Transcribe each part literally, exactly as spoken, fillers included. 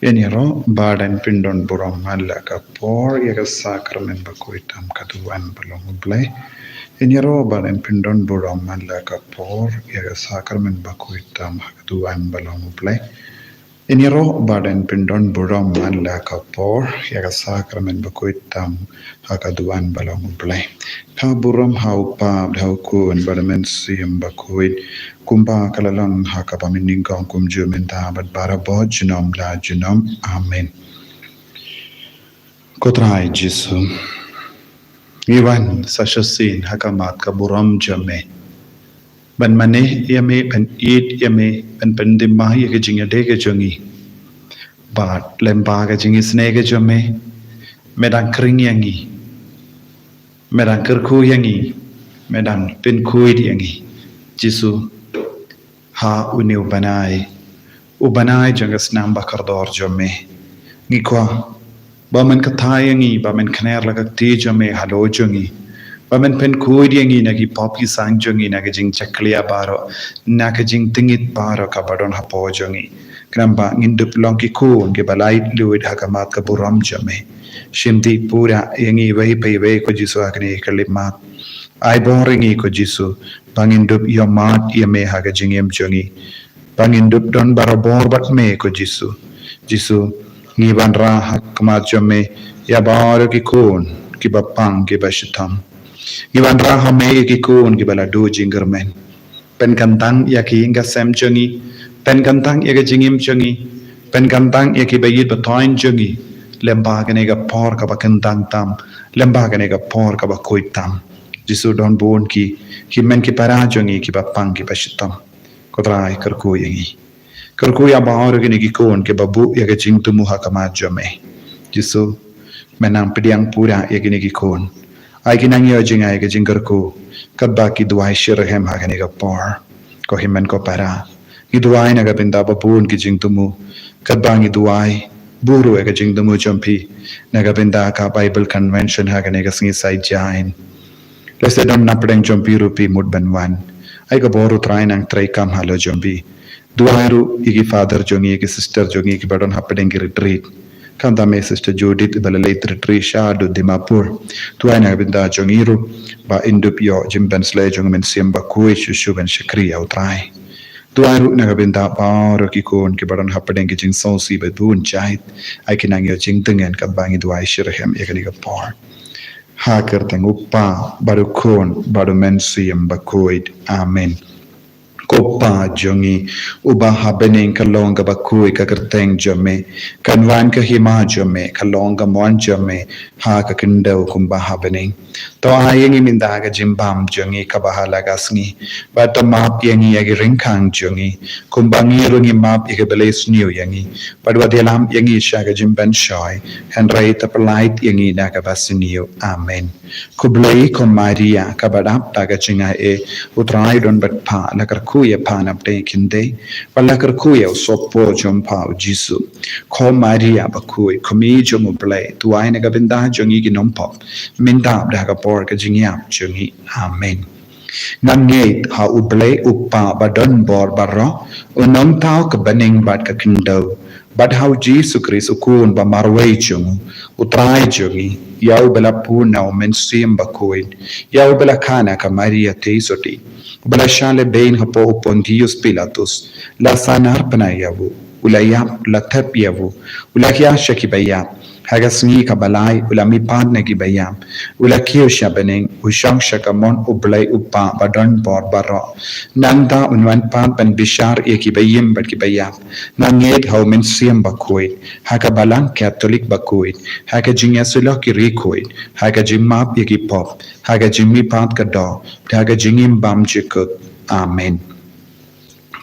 Ïa ngi ruh ba dang pyndon burom man la ka por ïa ka sakramen bakhuid tam, ka duwan ba long U Blei. Ïa ngi ruh ba dang pyndon burom man la ka por ïa ka sakramen bakhuid tam, ka duwan ba long U Blei. Ïa ngi ruh ba dang pyndon burom man la ka por ïa ka sakramen bakhuid tam, ha ka duwan ba long U Blei. Ka burom ha U Kpa bad ha U Khun bad ha U Mynsiem Bakhuid, kumba ka la long ha kaba mynnyngkong, kumjuh mynta bad barabor junom la junom. Amen. Ko Trai Jisu, ngi wan sa shisien ha khmat ka burom jong me, ban mane ïa me, ban ïeit ïa me, ban pyndem ïa ka jingïadei ka jong ngi. Bad lyngba ka jingisynei ka jong me, me dang khring ïa ngi, me dang kyrkhu ïa ngi, me dang pynkhuid ïa ngi. Jisu, ha une u bnai, u bnai jong ka snam ba kordor jong me, ngi kwah ba men kthah ïa ngi, ba men kner la ka kti jong me halor jong ngi, ba men pynkhuid ïa ngi na ki pop ki sang jong ngi, na ka jingjakhlia baroh, na ka jingtngit baroh kaba don hapoh jong ngi. Khnang ba ngin dup long ki khun kiba laitluid ha khmat ka burom jong me. Shim dih pura ïa ngi iwei pa iwei, ko Jisu, ha kane ka khyllipmat. Ai bor ïa ngi, ko Jisu, ba ngin dup ïohmad ïa me ha ka jingim jong ngi, ba ngin dup don barabor bad me, ko Jisu. Jisu, ngi wanrah ha khmat jong me ïa baroh ki khun kiba pang, kiba shitom. Ngi wanrah ha me ïa ki khun kiba la duh jingkyrmen. Pynkyntang ïa ka ïing ka sem jong ngi, pynkyntang ïa ka jingim jong ngi, pynkyntang ïa kiba ïeit ba thoiñ jong ngi, lyngba kane ka por kaba kyntang tam, lyngba kane ka por kaba khuid tam. Jisu, don bun ki, ki hynmen ki para jong ngi kiba pang, kiba shitom. Ko Trai, kyrkhu ïa ngi. Kyrkhu ïa baroh kine ki khun kiba buh ïa ka jingthmu ha khmat jong me. Jisu, men nang pdiang pura ïa kine ki khun. Ai ki nang ïoh jngai ïa ka jingkyrkhu, katba ki duwai shitrhem ha kane ka por. Ko hynmen ko para, ngi duwai na ka bynta ba bun ki jingthmu, katba ngi duwai buh ruh ïa ka jingthmu jong phi na ka bynta ka Bible Convention ha kane ka sngi Saitjaiñ. Lehse don napdeng jong phi ruh phi mut ban wan. Ai ka bor, ko Trai, nang treikam halor jong phi. Duwai ruh ïa ki father jong ngi, ïa ki sister jong ngi kiba don hapdeng ki retreat. Kumta me Sister Judith ba la leit retreat shaduh Dimapur. Duwai na ka bynta jong ngi ruh, ba ngin dup ïoh jingpynsleh jong U Mynsiem Bakhuid shuh shuh ban shakri ïa U Trai. Duwai ruh na ka bynta baroh ki khun kiba don hapdeng ki jingsngewsih ba bun jait. Ai ki nang ïoh jingtngen katba ngi duwai shitrhem ïa kane ka por. Ha ka kyrteng U Kpa bad U Khun bad U Mynsiem Bakhuid. Amen. Ko Pa jong ngi uba ha bneng, ka long kaba khuid ka kyrteng jong me. Kan wan ka hima jong me, ka long ka mon jong me ha ka khyndew kumba ha bneng. To ai ïa ngi mynta ka jingbam jong ngi kaba ha la ka sngi. Bad to map ïa ngi ïa ki ryngkang jong ngi, kumba ngi ruh ngi map ïa kiba leh sniew ïa ngi. Bad wat ïalam ïa ngi sha ka jingpynshoi, hynrei to pyllait ïa ngi na kaba sniew. Amen. Khublei ko Maria, kaba dap da ka jingaiei, U Trai u don bad pha, la kyrkhu ïa pha na pdeng ki khyndai, bad la kyrkhu ïa u sohpor jong pha U Jisu. Ko Maria bakhuid, ko Mei jong U Blei, duwai na ka bynta jong ngi ki nongpop, mynta bad ha ka por ka jingïap jong ngi. Amen. Nga ngeit ha U Blei U Kpa ba don bor baroh, U Nongthaw ka bneng bad ka khyndew, bad ha U Jisu Khrist U Khun ba marwei jong U Trai jong ngi, ïa uba la pun na U Mynsiem Bakhuid, ïa uba la kha na ka Maria Theisotti, uba la shah lehbeiñ hapoh u Pontius Pilatus, la sahnarphna ïa u, u la ïap, la thep ïa u, u la hiar sha kiba ïap, ha ka sngi kaba lai u la mihpat na kiba ïap, u la kiew sha bneng, u shong sha kamon U Blei U Kpa ba don bor baroh. Nangta un wan pat ban bishar ïa kiba im bad kiba ïap. Nga ngeit ha U Mynsiem Bakhuid, ha ka Balang Katholik bakhuid, ha ka jingïasyllok ki riewkhuid, ha ka jingmap ïa ki pop, ha ka jingmihpat ka doh, ha ka jingim bymjukut. Amen.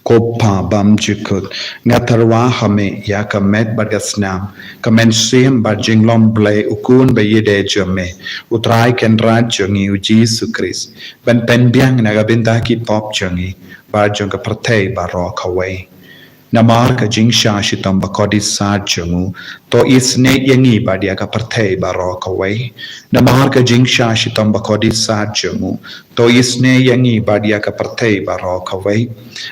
Ko Pa bymjukut, nga tyrwa ha me ïa ka met bad ka snam, ka mynsiem bad jinglong Blei U Khun ba ïadei jong me, U Trai Kynrad jong ngi U Jisu Khrist, ban pynbiang na ka bynta ki pop jong ngi bad jong ka pyrthei baroh kawei. Namar ka jingshah shitom ba kordit sat jong u, to isynei ïa ngi bad ïa ka pyrthei baroh kawei. Namar ka jingshah shitom ba kordit sat jong u, to isynei ïa ngi bad ïa ka pyrthei baroh kawei.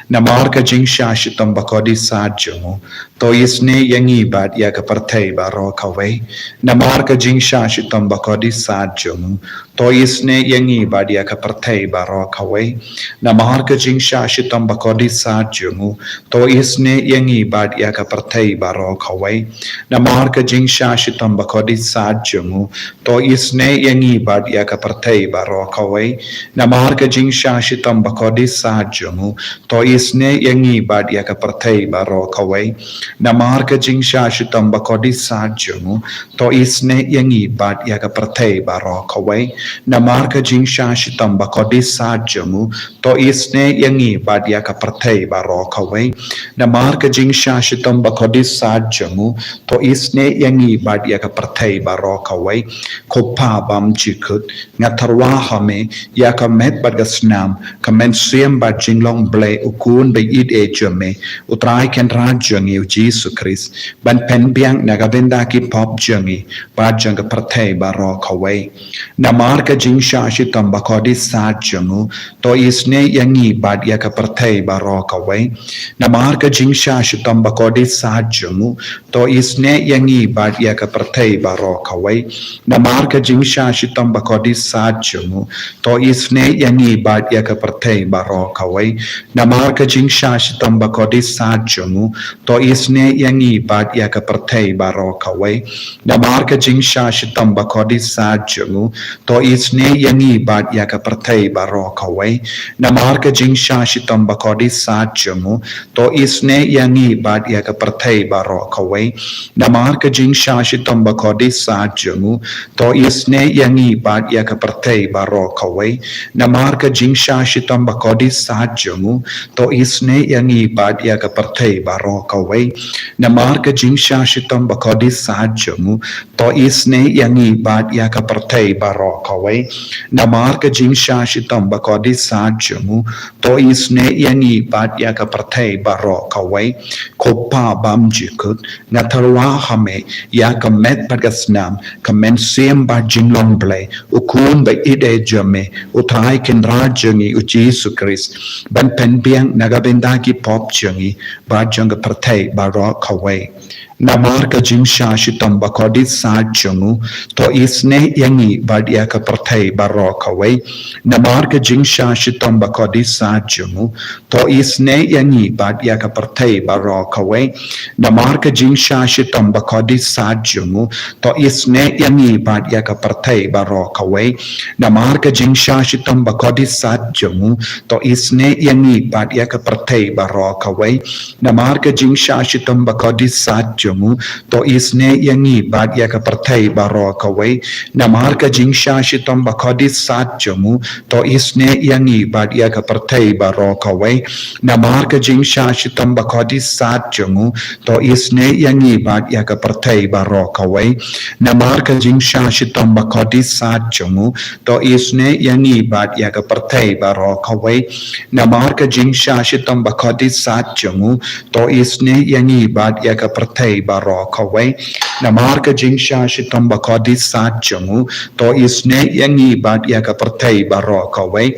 Namar ka jingshah shitom bakhuid sat jong u, to isynei ïa ngi bad ïa ka pyrthei baroh kawei. Namar ka jingshah shitom bakhuid sat jong u, to isynei ïa ngi bad ïa ka pyrthei baroh kawei. Namar ka jingshah shitom bakhuid sat jong u, to isynei ïa ngi bad ïa ka pyrthei baroh kawei. Namar ka jingshah shitom bakhuid sat jong u, to isynei ïa ngi bad ïa ka pyrthei baroh kawei. Namar ka jingshah shitom bakhuid sat jong u, to isynei ïa ngi bad ïa ka pyrthei baroh kawei. Namar ka jingshah shitom bakhuid sat jong u, to isynei ïa ngi bad ïa ka pyrthei baroh kawei. Namar ka jingshah shitom bakhuid sat jong u, to isynei ïa ngi bad ïa ka pyrthei baroh kawei. Namar ka jingshah shitom bakhuid sat jong u, to isynei ïa ngi bad ïa ka pyrthei baroh kawei. Ko Pa bymjukut, nga tyrwa ha me ïa ka met bad ka snam, ka mynsiem bad jinglong Blei, u Khun ba ïeit jong me, u Trai Kynrad jong ngi u Jisu Khrist, ban pynbiang na ka bynta ki pop jong ngi bad jong ka pyrthei baroh kawei. Namar ka jingshah shitom bakhuid sat jong u, to isynei ïa ngi bad ïa ka pyrthei baroh kawei. Namar ka jingshah shitom bakhuid sat jong u, to isynei ïa ngi bad ïa ka pyrthei baroh kawei. Namar ka jingshah shitom bakhuid sat jong u, to isynei ïa ngi bad ïa ka pyrthei baroh kawei. Namar ka jingshah shitom bakhuid sat jong u, to isynei ïa ngi bad ïa ka pyrthei baroh kawei. Namar ka jingshah shitom bakhuid sat jong u, to isynei ïa ngi bad ïa ka pyrthei baroh kawei. Namar ka jingshah shitom bakhuid sat jong u, to isynei ïa ngi bad ïa ka pyrthei baroh kawei. Namar ka jingshah shitom bakhuid sat jong u, to isynei ïa ngi bad ïa ka pyrthei baroh kawei. Namar ka jingshah shitom bakhuid sat jong u, to isynei ïa ngi bad ïa ka pyrthei baroh kawei. Namar ka jingshah shitom bakhuid sat jong u, to isynei ïa ngi bad ïa ka pyrthei baroh kawei. Namar ka jingshah shitom bakhuid sat jong u, to isynei ïa ngi bad ïa ka pyrthei baroh kawei. Ko Pa bymjukut, nga tyrwa ha me ïa ka met bad ka snam, ka mynsiem bad jinglong Blei, u Khun ba ïeit jong me, u Trai Kynrad jong ngi u Jisu Khrist, ban pynbiang na ka bynta ki pop jong ngi bad jong ka pyrthei baroh kawei. Namar ka jingshah shitom bakhuid sat jong u, to isynei ïa ngi bad ïa ka pyrthei baroh kawei. Namar ka jingshah shitom bakhuid sat jong u, to isynei ïa ngi bad ïa ka pyrthei baroh kawei. Namar ka jingshah shitom bakhuid sat jong u, to isynei ïa ngi bad ïa ka pyrthei baroh kawei. Namar ka jingshah shitom bakhuid sat jong u, to isynei ïa ngi bad ïa ka pyrthei baroh kawei. Namar ka jingshah shitom bakhuid sat jong u, to isynei ïa ngi bad ïa ka pyrthei baroh kawei. Namar ka jingshah shitom bakhuid sat jong u, to isynei ïa ngi bad ïa ka pyrthei baroh kawei. Namar ka jingshah shitom bakhuid sat jong u, to isynei ïa ngi bad ïa ka pyrthei baroh kawei. Namar ka jingshah shitom bakhuid sat jong u, to isynei ïa ngi bad ïa ka pyrthei baroh kawei. Namar ka jingshah shitom bakhuid sat jong u, to isynei ïa ngi bad ïa ka pyrthei baroh kawei. Namar ka jingshah shitom bakhuid sat jong u, to isynei ïa ngi bad ïa ka pyrthei baroh kawei.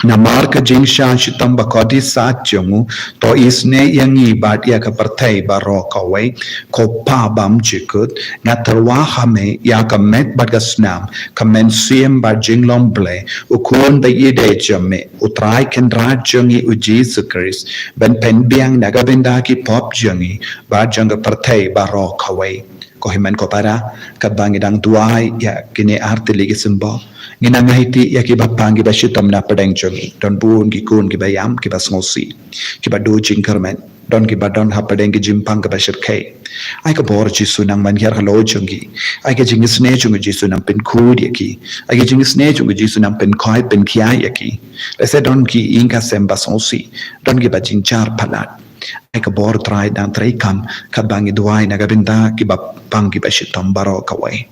Namar ka jingshah shitom bakhuid sat jong u, to isynei ïa ngi bad ïa ka pyrthei baroh kawei. Ko Pa bymjukut, nga tyrwa ha me ïa ka met bad ka snam, ka mynsiem bad jinglong Blei, u Khun ba ïeit jong me, u Trai Kynrad jong ngi u Jisu Khrist, ban pynbiang na ka bynta ki pop jong ngi bad jong ka pyrthei baroh kawei. Ko hynmen ko para, katba ngi dang duwai ïa kine artylli ki symbol, ngi nang aiti ïa kiba pang kiba shitom na pdeng jong ngi. Don bun ki khun kiba ïam, kiba sngewsih, kiba duh jingkyrmen. Don kiba don ha pdeng ki jingpang kiba shyrkhei. Ai ka bor Jisu nang manghiar halor jong ki. Ai ka jingisynei jong Jisu nang pynkhuid ïa ki. Ai ka jingisynei jong Jisu nang pynkhoi pynkhiah ïa ki. Lehse don ki ïing ka sem ba sngewsih, don kiba jynjar palat. ai ka bor Trai dang trei kam, katba ngi duwai na ka bynta kiba pang kiba shitom baroh kawei.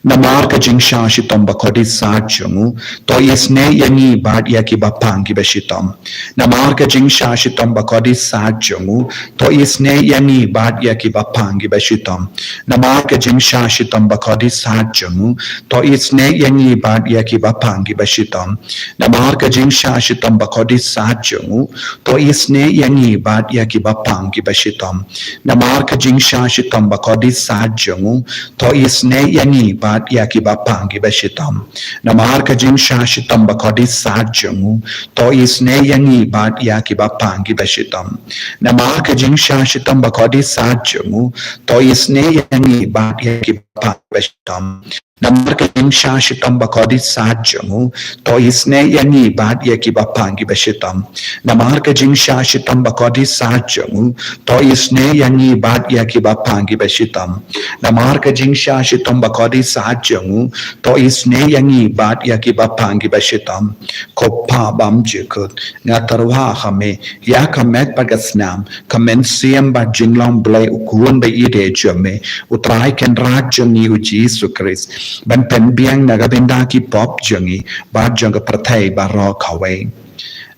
Namar ka jingshah shitom bakordit sat jong u, to isynei ïa ngi bad ïa kiba pang kiba shitom. Namar ka jingshah shitom bakordit sat jong u, to isynei ïa ngi bad ïa kiba pang kiba shitom. Namar ka jingshah shitom bakordit sat jong u, to isynei ïa ngi bad ïa kiba pang kiba shitom. Namar ka jingshah shitom bakordit sat jong u, to isynei ïa ngi bad ïa kiba pang kiba shitom. Namar ka jingshah shitom bakordit sat jong u, to isynei ïa ngi bad ïa kiba pang kiba shitom. Namar ka jingshah shitom bakordit sat jong u, to isynei ïa ngi bad ïa kiba pang kiba shitom. Namar ka jingshah shitom bakordit sat jong u, to isynei ïa ngi bad ïa kiba pang kiba shitom. Namar ka jingshah shitom bakordit sat jong u, to isynei ïa ngi bad ïa kiba pang kiba shitom. Namar ka jingshah shitom bakordit sat jong u, to isynei ïa ngi bad ïa kiba pang kiba shitom. Namar ka jingshah shitom bakordit sat jong u, to isynei ïa ngi bad ïa kiba pang kiba shitom. Ko Pa bymjukut, nga tyrwa ha me, ïa ka met bad ka snam, ka mynsiem bad jinglong Blei u Khun ba ïeit jong me, u Trai Kynrad jong ngi u Jisu Khrist, ban pynbiang na ka bynta ki pop jong ngi bad jong ka pyrthei baroh kawei.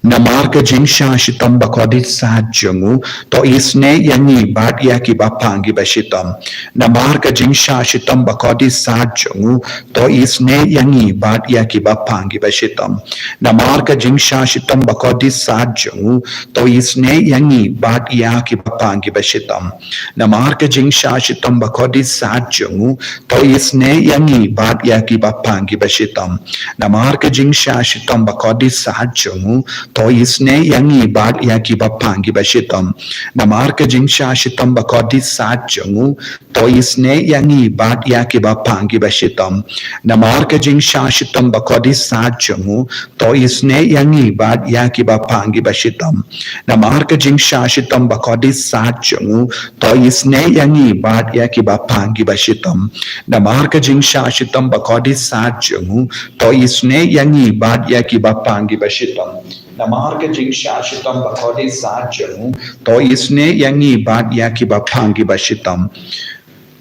Namar ka jingshah shitom bakordit sat jong u, to isynei ïa ngi bad ïa kiba pang kiba shitom. Namar ka jingshah shitom bakordit sat jong u, to isynei ïa ngi bad ïa kiba pang kiba shitom. Namar ka jingshah shitom bakordit sat jong u, to isynei ïa ngi bad ïa kiba pang kiba shitom. Namar ka jingshah shitom bakordit sat jong u, to isynei ïa ngi bad ïa kiba pang kiba shitom. Namar ka jingshah shitom bakordit sat jong u, to isynei ïa ngi bad ïa kiba pang kiba shitom. Namar ka jingshah shitom bakordit sat jong u, to isynei ïa ngi bad ïa kiba pang kiba shitom. Namar ka jingshah shitom bakordit sat jong u, to isynei ïa ngi bad ïa kiba pang kiba shitom. Namar ka jingshah shitom bakordit sat jong u, to isynei ïa ngi bad ïa kiba pang kiba shitom. Namar ka jingshah shitom bakordit sat jong u, to isynei ïa ngi bad ïa kiba pang kiba shitom. Namar ka jingshah shitom bakordit sat jong u, to isynei ïa ngi bad ïa kiba pang kiba shitom.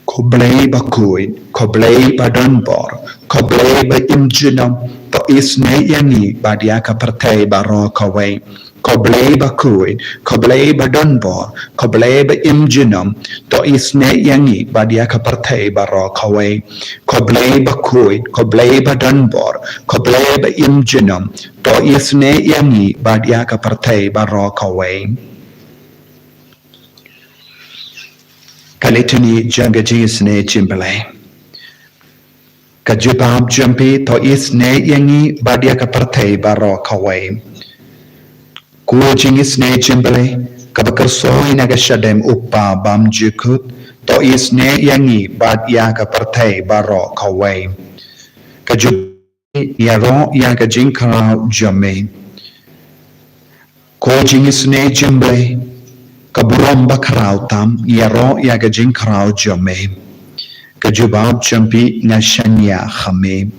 Ko Blei bakhuid, ko Blei badonbor, ko Blei ba im junom, to isynei ïa ngi bad ïa ka pyrthei baroh kawei. Ko Blei bakhuid, ko Blei badonbor, ko Blei ba im junom, to isynei ïa ngi bad ïa ka pyrthei baroh kawei. Ko Blei bakhuid, ko Blei badonbor, ko Blei ba im junom, to isynei ïa ngi bad ïa ka pyrthei baroh kawei. Ka Litany jong ka jingisynei jingblei. Ka jubab jong phi, to isynei ïa ngi bad ïa ka pyrthei baroh kawei. Ko jingisynei jingblei, kaba kyrshoi na ka shadem u Kpa bymjukut, to isynei ïa ngi bad ïa ka pyrthei baroh kawei. Ka jubab, ïaroh ïa ka jingkhraw jong me. Ko jingisynei jingblei, ka burom bakhraw tam, ïaroh ïa ka jingkhraw jong me. Ka jubab jong phi, nga shaniah ha me.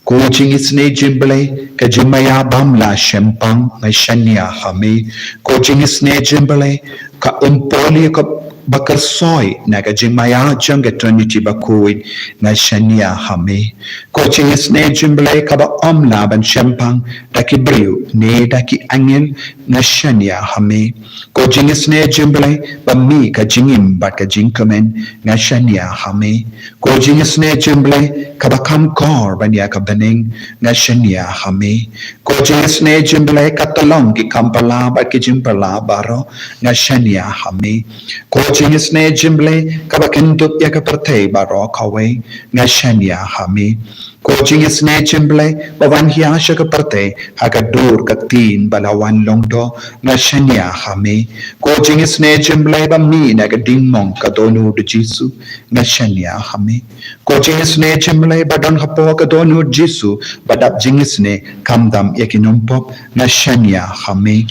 Ko jingisynei jingblei, ka jingmaïa bym lah shempang, nga shaniah ha me. Ko jingisynei jingblei, ka umpoli ka bakyrshoi na ka jingmaïa jong ka Trinity bakhuid, nga shaniah ha me. Ko jingisynei jingblei, kaba ym lah ban shempang da ki briew ne da ki angel, nga shaniah ha me. Ko jingisynei jingblei, ba mih ka jingim bad ka jingkmen, nga shaniah ha me. Ko jingisynei jingblei, kaba kham kor ban ïa ka bneng, nga shaniah ha me. Ko jingisynei jingblei, ka tyllong ki kam pala bad ki jingpala baroh, nga shaniah ha me. Ko jingisynei jingblei, kaba kyndup ïa ka pyrthei baroh kawei, nga shaniah ha me. Ko jingisynei jingblei, ba wan hiar sha ka pyrthei ha ka dur ka ktien ba la wan long doh, nga shaniah ha me. Ko jingisynei jingblei, ba mih na ka diengmong ka dohnud Jisu, nga shaniah ha me. Ko jingisynei jingblei, ba don hapoh ka dohnud Jisu, ba dap jingisynei khamtam ïa ki nongpop, nga shaniah ha me.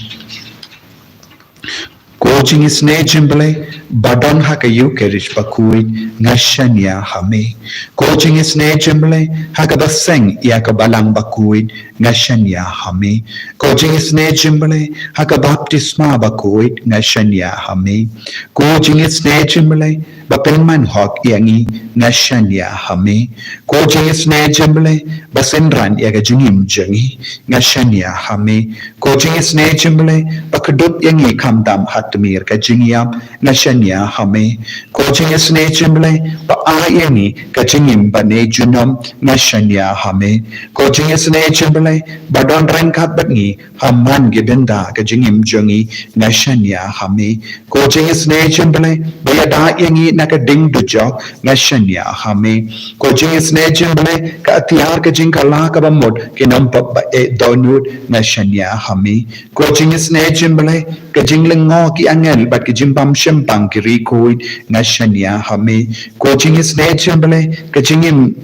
Ko jingisynei jong U Blei ba don ha ka Ïukharist bakhuid, nga shaniah ha me. Ko jingisynei jong U Blei ha kaba seng ïa ka balang bakhuid, nga shaniah ha me. Ko jingisynei jong U Blei ha ka baptisma bakhuid, nga shaniah ha me. Ko jingisynei jong U Blei ba pynman hok ïa ngi, nga shaniah ha me. Ko jingisynei jong U Blei ba synran ïa ka jingim jong ngi, nga shaniah ha me. Ko jingisynei jong U Blei ba kdup ïa ngi khamtam ha tmier ka jingïap, nga shaniah ha me. Ko jingisynei jong U Blei ba ai ïa ngi ka jingim bad ne junom, nga shaniah ha me. Ko jingisynei jong U Blei ba don ryngkat bad ngi ha man ki bynta ka jingim jong ngi, nga shaniah ha me. Ko jingisynei jong U Blei ba ïada ïa ngi na ka ding dujok, nga shaniah ha me. Ko jingisynei jong U Blei ka atiar ka jingkylla kaba mut ki nongpop ba eh dohnud, nga shaniah ha me. Ko jingisynei jong U Blei ka jinglyngngoh ki angel bad ki jingbam shemphang ki riewkhuid, nga shaniah ha me. Ko jingisynei jong U Blei ka jingim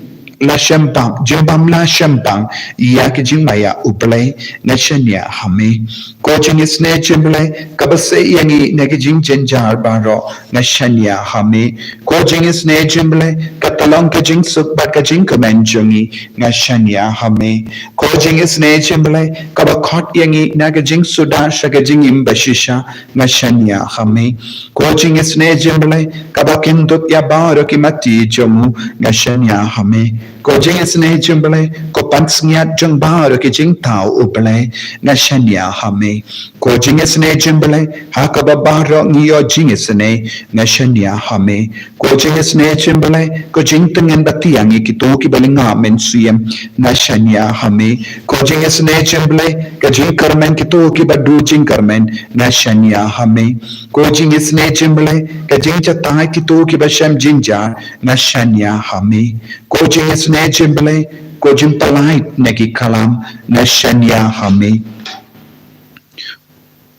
la shemphang, jingbam la shemphang ïa ki jingmaïa U Blei, nga shaniah ha me. Ko jingisynei jong U Blei kaba sei ïa ngi na ki jingjynjar baroh, nga shaniah ha me. Ko jingisynei jong U Blei ka tyllong ka jingsuk bad ka jingkmen jong ngi, nga shaniah ha me. Ko jingisynei jong U Blei kaba khot ïa ngi na ka jingsuda sha ka jingim bashisha, nga shaniah ha me. Ko jingisynei jong U Blei kaba kyndup ïa baroh ki mati jong u, nga shaniah ha me. Ko jingisynei jong U Blei ko pansngiat jong baroh ki jingthaw U Blei, nga shaniah ha me. Ko jingisynei jong U Blei ha kaba baroh ngi ïoh jingisynei, nga shaniah ha me. Ko jingisynei jong U Blei ko jingtngen bad tiang ïa kito kiba lynga mynsiem, nga shaniah ha me. Ko jingisynei jong U Blei ka jingkyrmen kito kiba duh jingkyrmen, nga shaniah ha me. Ko jingisynei jong U Blei ka jingjatai kito kiba shem jynjar, nga shaniah ha me. Ko jingisynei jong U Blei ko jingpyllait na ki khlam, nga shaniah ha me.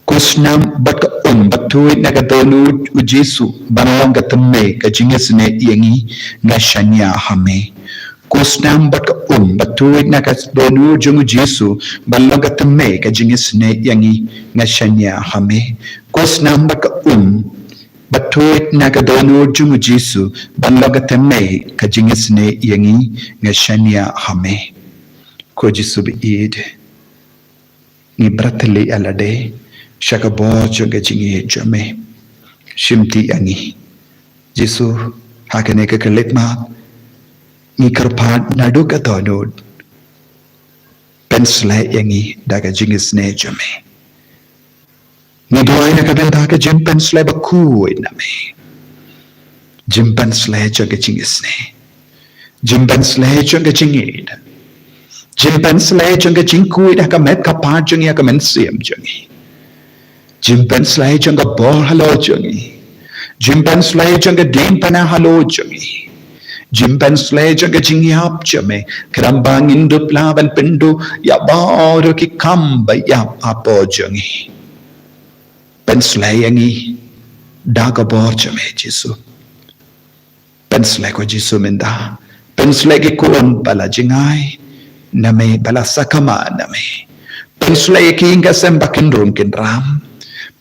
Ko snam bad ka um ba tuid na ka dohnud U Jisu ban long ka thymmei ka jingisynei ïa ngi, nga shaniah ha me. Ko snam bad ka um ba tuid na ka dohnud jong U Jisu ban long ka thymmei ka jingisynei ïa ngi, nga shaniah ha me. Ko snam bad ka um ba tuid na ka dohnud jong U Jisu ban long ka thymmei ka jingisynei ïa ngi, nga shaniah ha me. Ko Jisu baieit, ngi brateli ïa lade sha ka bor jong ka jingïeit jong me. Shim ti ïa ngi Jisu ha kane ka khyllipmat. Ngi kyrpad naduh ka dohnud, pynsleh ïa ngi da ka jingisynei jong me. Ngi duwai na ka bynta ka jingpynsleh bakhuid na me. Jingpynsleh jong ka jingisynei, jingpynsleh jong ka jingïeit, jingpynsleh jong ka jingkhuid ha ka met ka phad jong ngi, ha ka mynsiem jong ngi. Jingpynsleh jong ka bor halor jong ngi, jingpynsleh jong ka diengphna halor jong ngi. Jingpynsleh jong ka jingïap jong me, khnang ba ngin dup lah ban pynduh ïa baroh ki kam ba ïap hapoh jong ngi. Pynsleh ïa ngi da ka bor jong me Jisu. Pynsleh ko Jisu mynta. Pynsleh ki khun ba la jngai na me, ba la sakma na me. Pynsleh ïa ki ïing ki sem ba kin rung kin ram.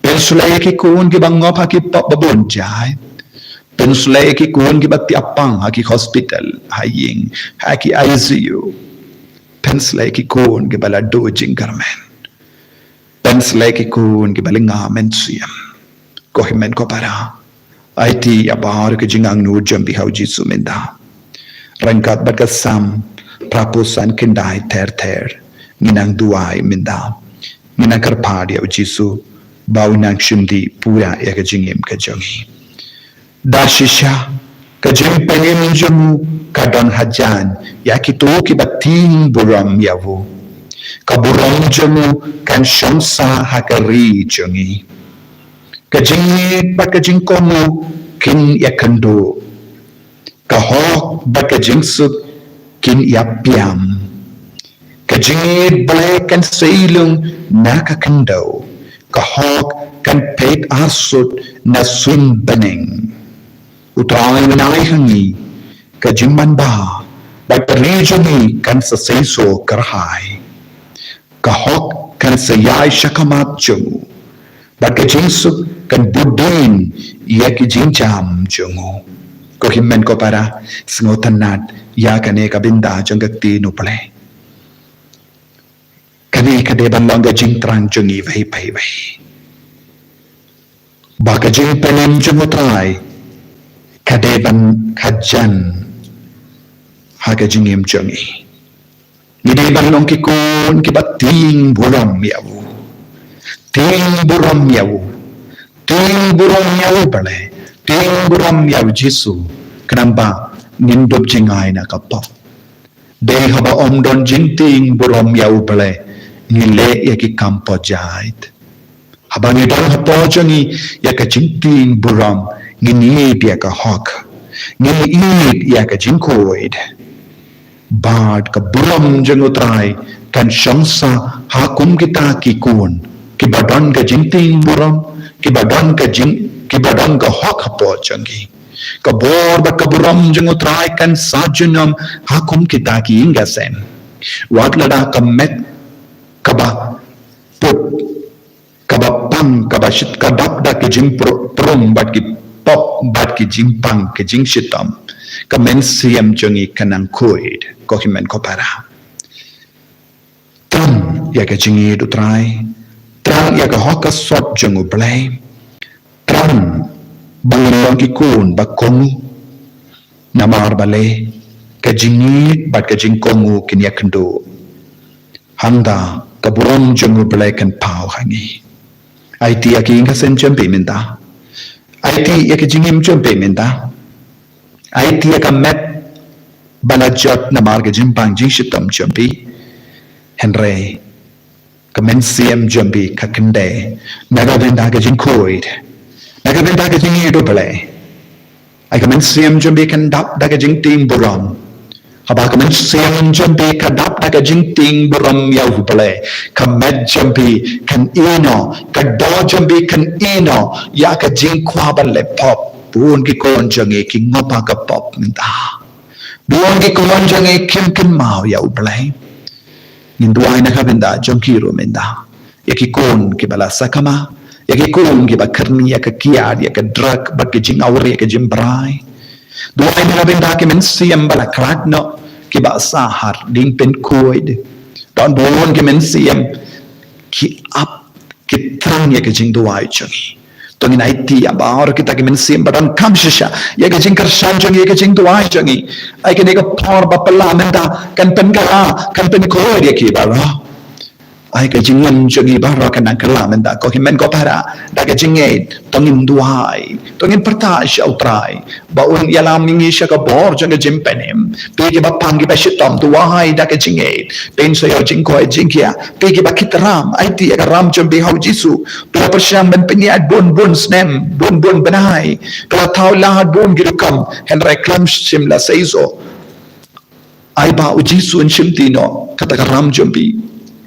Pynsleh ïa ki khun kiba ngop ha ki pop ba bun jait. Pynsleh ïa ki khun kiba thiah pang ha ki hospital, ha ïing, ha ki I C U. Pynsleh ïa ki khun kiba la duh jingkyrmen. Pynsleh ïa ki khun kiba lynga mynsiem. Ko hynmen ko para, aiti ïa baroh ki jingangnud jong phi ha u Jisu mynta. Ryngkat bad ka Salm phra phew san khyndai ter ter, ngi nang duwai mynta. Ngi nang kyrpad ïa u Jisu ba u nang shim dih pura ïa ka jingim ka jong ngi. Da shisha ka jingpynim jong u ka don hajan ïa kito kiba tieng burom ïa u. Ka burom jong u kan shong sah ha ka ri jong ngi. Ka jingïeit bad ka jingkohnguh kin ïakynduh. Ka hok bad ka jingsuk kin ïapiam. Ka jingïeit Blei kan sei lung na ka khyndew. Ka hok kan peit arsut na suiñ bneng. U Trai un ai ha ngi ka jingmanbha, bad ka ri jong ngi kan sa seisoh kyrhai. Ka hok kan sa ïaid sha khmat jong u, bad ka jingsuk kan bud dien ïa ki jingjam jong u. Ko hynmen ko para, sngewtynnad ïa kane ka bynta jong ka ktien U Blei. Kane ka dei ban long ka jingthrang jong ngi iwei pa iwei, ba ka jingpynim jong U Trai ka dei ban khajan ha ka jingim jong ngi. Ngi dei ban long ki khun kiba tieng burom ïa u. Tieng burom ïa u. Tieng burom ïa U Blei. Tieng burom ïa U Jisu. Khnang ba ngin dup jngai na ka pop. Dei haba ym don jingtieng burom ïa U Blei, ngi leh ïa ki kam pop jait. Haba ngi don hapoh jong ngi ïa ka jingtieng burom, ngin ïeit ïa ka hok, ngin ïeit ïa ka jingkhuid. Bad ka burom jong U Trai kan shong sah ha kum kita ki khun kiba don ka jingtieng burom, kiba don ka jing, kiba don ka hok hapoh jong ki. Ka bor bad ka burom jong U Trai kan sah junom ha kum kita ki ïing ki sem. Wat lada ka met kaba put, kaba pang, kaba shit, ka dap da ki jingpro-, prum bad ki pop, bad ki jingpang, ki jingshitom, ka mynsiem jong ngi kan nang khuid, ko hynmen ko para. Thrang ïa ka jingïeit U Trai. Thrang ïa ka hok ka sot jong U Blei. Thrang ba ngin long ki khun ba kohnguh. Namar balei, ka jingïeit bad ka jingkohnguh kin ïakynduh. Hangta ka burom jong U Blei kan paw ha ngi. Aiti ïa ki ïing ki sem jong phi mynta. Aiti ïa ka jingim jong phi mynta. Aiti ïa ka met ba la jot namar ka jingpang jingshitom jong phi. Hynrei ka mynsiem jong phi ka kyndit na ka bynta ka jingkhuid, na ka bynta ka jingïeit U Blei. Ai ka mynsiem jong phi kan dap da ka jingtieng burom. Haba ka mynsiem jong phi ka dap da ka jingtieng burom ïa U Blei, ka met jong phi kan ïehnoh, ka doh jong phi kan ïehnoh ïa ka jingkwah ban leh pop. Bun ki khun jong ngi ki ngop ha ka pop mynta. Bun ki khun jong ngi kim kynmaw ïa U Blei. Ngin duwai na ka bynta jong ki ruh mynta. Ïa ki khun kiba la sakma, ïa ki khun kiba kyrni ïa ka kiad, ïa ka drug, bad ki jingawria, ïa ka jingbrai. Duwai na ka bynta ki mynsiem ba la khlad noh, kiba sah ha ri dieng pynkhuid. Don bun ki mynsiem ki ap, ki thrang ïa ka jingduwai jong ngi. To ngin aiti ïa baroh kita ki mynsiem ba donkam shisha ïa ka jingkyrshan jong ngi, ïa ka jingduwai jong ngi. Ai kane ka por ba phylla mynta kan pynkylla, kan pynkhuid ïa ki baroh. Ai ka jingim jong ngi baroh kan nang kylla mynta, ko hynmen ko para, da ka jingngeit. To ngin duwai, to ngin pyrta sha U Trai ba un ïalam ïa ngi sha ka bor jong ka jingpynim. Phi kiba pang kiba shitom, duwai da ka jingngeit. Phin sa ïoh jingkoit jingkhiah. Phi kiba khit ram, aiti ïa ka ram jong phi ha U Jisu. Phi la pyrshang ban pynïaid bun bun snem, bun bun bnai. Phi la thaw lad bun ki rukom, hynrei khlem shym la sei shuh. Ai ba U Jisu un shimti noh kata ka ram jong phi,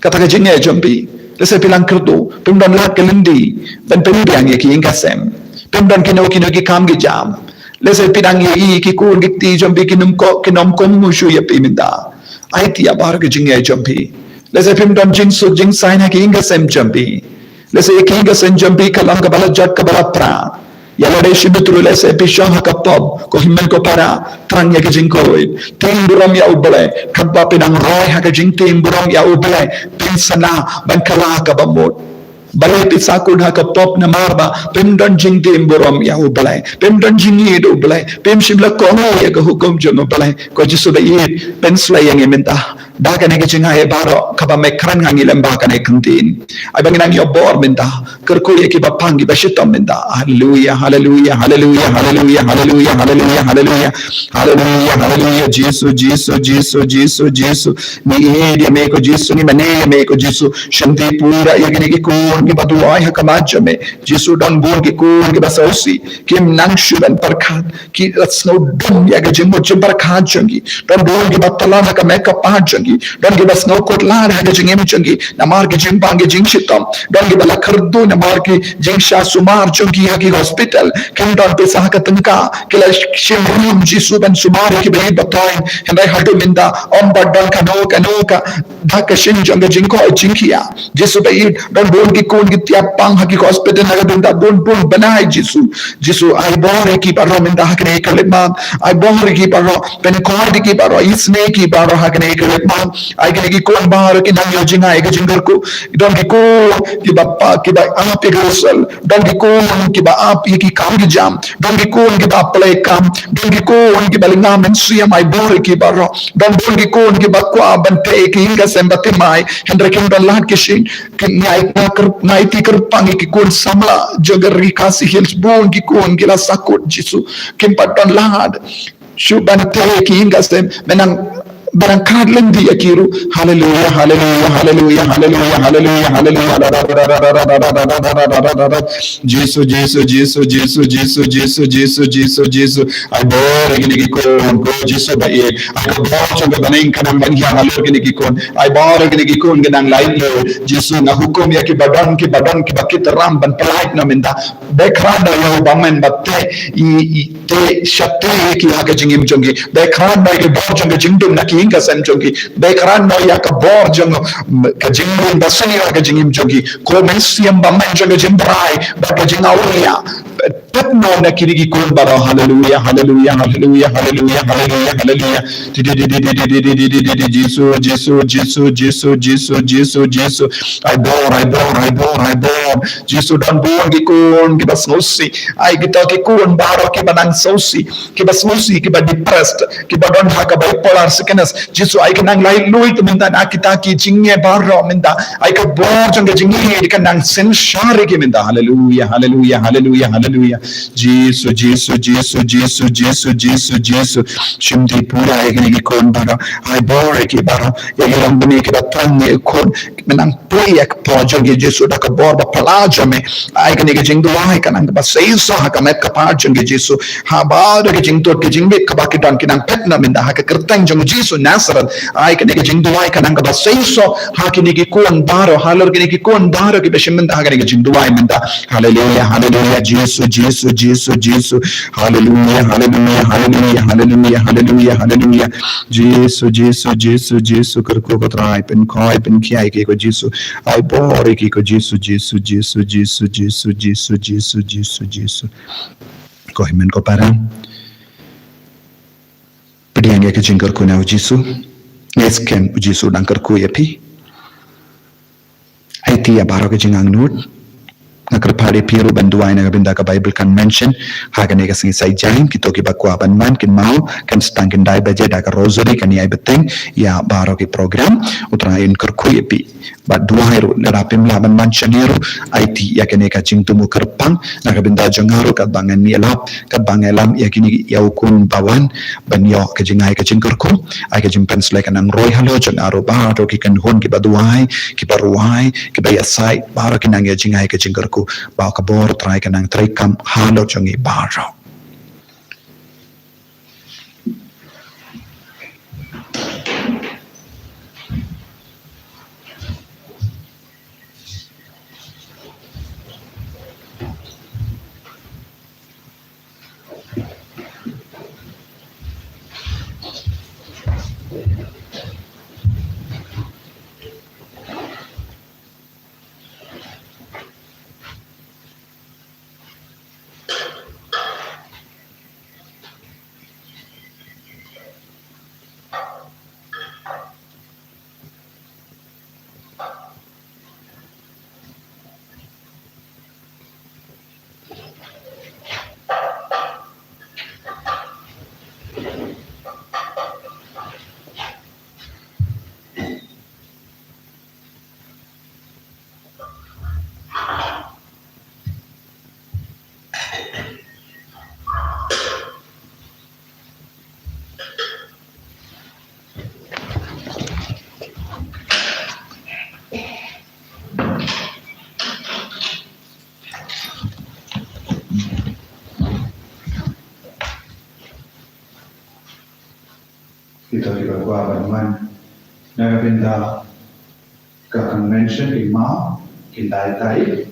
kata ka jingngeit jong phi. Lehse phi lang kyrduh, phim don lad ka lynti ban pynbiang ïa ki ïing ki sem. Phim don kino kino ki kam ki jam. Lehse phi dang ïohi ki khun ki kti jong phi kim kohnguh, kim kohnguh shuh ïa phi mynta. Aiti ïa baroh ka jingngeit jong phi. Lehse phim don jingsuk jingsaiñ ha ki ïing ki sem jong phi. Lehse ïa ki ïing ki sem jong phi ka long kaba la jot kaba la pra. Ïa lade shibit ruh lehse phi shong ha ka pop, ko hynmen ko para, thrang ïa ka jingkhuid. Tieng burom ïa U Blei, katba phi dang roi ha ka jingtieng burom ïa U Blei, phin sa lah ban kylla kaba mut. Balei phi sahkut ha ka pop? Namar ba phim don jingtieng burom ïa U Blei, phim don jingïeit U Blei, phim shym la kohnguh ïa ka hukum jong U Blei. Ko Jisu ba ïeit, pynsleh ïa ngi mynta da kane ka jingai baroh kaba me kren ha ngi lem bad kane ka ktien. Ai ba ngin nang ïoh bor mynta. Kyrkhu ïa kiba pang kiba shitom mynta. Haleluya, haleluya, haleluya, haleluya, haleluya, haleluya, haleluya. Haleluya, haleluya, Jisu, Jisu, Jisu, Jisu, Jisu. Ngi ïeit ïa me ko Jisu, ngi mane ïa me ko Jisu. Shanti pura ïa kine ki khun kiba duwai ha khmat jong me. Jisu, don bun ki khun kiba sngewsih, kim nang shuh ban pyrkhat, ki la sngewdum ïa ka jingmut jingpyrkhat jong ki. Don bun kiba tlang ha ka met ka phad jong ki. Don kiba sngewkhuslai ha ka jingim jong ki namar ki jingpang ki jingshitom. Don kiba la kyrduh namar ki jingshah sumar jong ki ha ki hospital. Kim don pisa ha ka tyngka, ki la shim ram Jisu ban sumar ïa kiba ïeit ba thoiñ. Hynrei haduh mynta ym pat don kano kano ka dak ka shin jong ka jingkoit jingkhiah. Jisu ba ïeit, don bun ki khun ki tiap pang ha ki hospital na ka bynta bun bun bnai Jisu. Jisu ai bor ïa ki baroh mynta ha kane ka leit map. Ai bor ïa ki baroh, pynkoit ïa ki baroh, isynei ïa ki baroh ha kane ka leit map. Ai kine ki khun baroh ki nang ïoh jngai ka jingkyrkhu. Don ki khun kiba pa, kiba ap ïa ka result. Don ki khun kiba ap ïa ki kam ki jam. Don ki khun kiba pynlong kam. Don ki khun kiba lynga mynsiem, ai bor ïa ki baroh. Don bun ki khun kiba kwah ban tei ïa ki ïing ka sem ba thymmai. Hynrei kim don lad ki shin. Ki ngai, ngai kyrp-, ngai ti kyrpang ïa ki khun samla jong ka Ri Khasi Hills, bun ki khun ki la sahkut Jisu. Kim pat don lad shuh ban tei ïa ki ïing ka sem, mynta ba nang khad lynti ïa ki ruh. Haleluia, haleluia, haleluia, haleluia, haleluia, haleluia. Jisu, Jisu, Jisu, Jisu. Ai bor ïa kine ki khun, ko Jisu ba ïeit. Ai ka bor jong ka bneng kan nang ban ïa halor kine ki khun. Ai bor ïa kine ki khun kan nang laitluid. Jisu, nga hukum ïa kiba don, kiba don, kiba kit ram ban pyllait na mynta. Bakhraw na ïa u bymman ba tei, i, i, tei, shah tei ïa ki ha ka jingim jong ki. Bakhraw na ïa ka bor jong ka jingdum na ki ïing ka sem jong ki. Bakhraw na ïa ka bor jong ka jingdum ba sniew ha ka jingim jong ki. Ko Mynsiem Bymman jong ka jingbrai bad ka jingawria. Pynban na kine ki khun baroh. Haleluia, haleluia, haleluia, haleluia, haleluia, haleluia. Ti, ti, ti, Jisu, Jisu, Jisu. Ai bor, ai bor, ai bor, ai bor. Jisu, don bun ki khun kiba sngewsih. Ai kita ki khun baroh kiba nang sngewsih, kiba sngewsih, kiba depressed, kiba don ha ka bipolar sickness. Jisu, ai ka nang laitluid mynta na kita ki jingeh baroh mynta. Ai ka bor jong ka jingeh ka nang synshar ïa ki mynta. Haleluia, haleluia, haleluia, haleluia. Jisu, Jisu, Jisu, Jisu, Jisu, Jisu, Jisu. Shim ti pura ïa kine ki khun baroh. Ai bor ïa ki baroh. Ïa ki longkmie kiba tang ïa ki khun. Mynta poi ïa ka por jong ki Jisu da ka bor ba phylla jong me. Ai kane ka jingduwai ka nang kaba seisoh ha ka met ka phad jong ki Jisu. Ha baroh ki jingtud ki jingbit kaba ki don ki nang phet na mynta ha ka kyrteng jong Jisu Nasareth. Ai kane ka jingduwai ka nang kaba seisoh ha kine ki khun baroh, halor kine ki khun baroh kiba shim mynta ha kane ka jingduwai mynta. Haleluia, haleluia, Jisu, Jisu, Jisu, Jisu. Haleluia, haleluia, haleluia, haleluia, haleluia, haleluia. Jisu, Jisu, Jisu, Jisu, kyrkhu ko Trai, pynkhoi, pynkhia ïa ki ko Jisu. Ai bor ïa ki ko Jisu, Jisu, Jisu. Ko hynmen ko para. Pdiang ïa ka jingkyrkhu na u Jisu. Ngi skhem u Jisu dang kyrkhu ïa phi. Aiti ïa baroh ka jingangnud. Nga kyrpad ïa phi ruh ban duwai na ka bynta ka Bible kan mention ha kane ka sngi Saitjaiñ, kito kiba kwah ban man kin mane, kan sdang khyndai baje da ka rosary kan ïai bteng ïa baroh ki program. U Trai un kyrkhu ïa phi. Bad duwai ruh lada phim lah ban man shane ruh, aiti ïa kane ka jingthmu kyrpang na ka bynta jong nga ruh katba ngan ïalap, katba ngan ïalam ïa kine, ïa u khun ba wan ban ïoh ka jingai ka jingkyrkhu. Ai ka jingpynshlur ka nang roi halor jong nga ruh, baroh ki kynhun kiba duwai, kiba rwai, kiba ïasaid, baroh ki nang ïoh jingai ka jingkyrkhu. Ba ka bor Trai ka nang treikam halor jong ngi baroh. Kita juga kuat ban man. Na ka bynta ka convention ki maw kin dai tai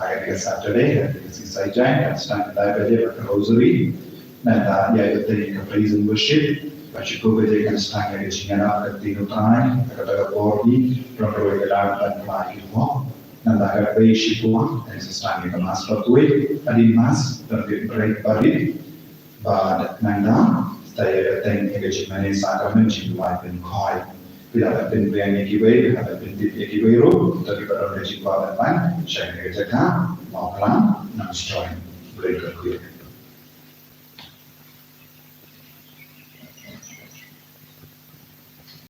ha ka Saturday ha ka Saitjaiñ, kan sdang ki dai baje bad ka rosary. Nangta ïa ka teng ka praise and worship, bad shiphew baje kan sdang ïa ka jingïarap ka ktien U Trai ha kata ka por hi, don ruh ka dang ban pynlait ki hok. Nangta ka bei shiphew kan sdang ïa ka mass ba tuid, hadien mass don ka break barit. Bad nangta, ta ïa ka teng ïa ka jingmane sakramen jingduwai pynkhoi. Phi lah ban pynbiang ïa kiwei, phi lah ban pyntip ïa kiwei ruh, ta kiba don ka jingkwah ban wan sha ka jaka Mawphlang, Nongstoiñ, Blei ka khuid.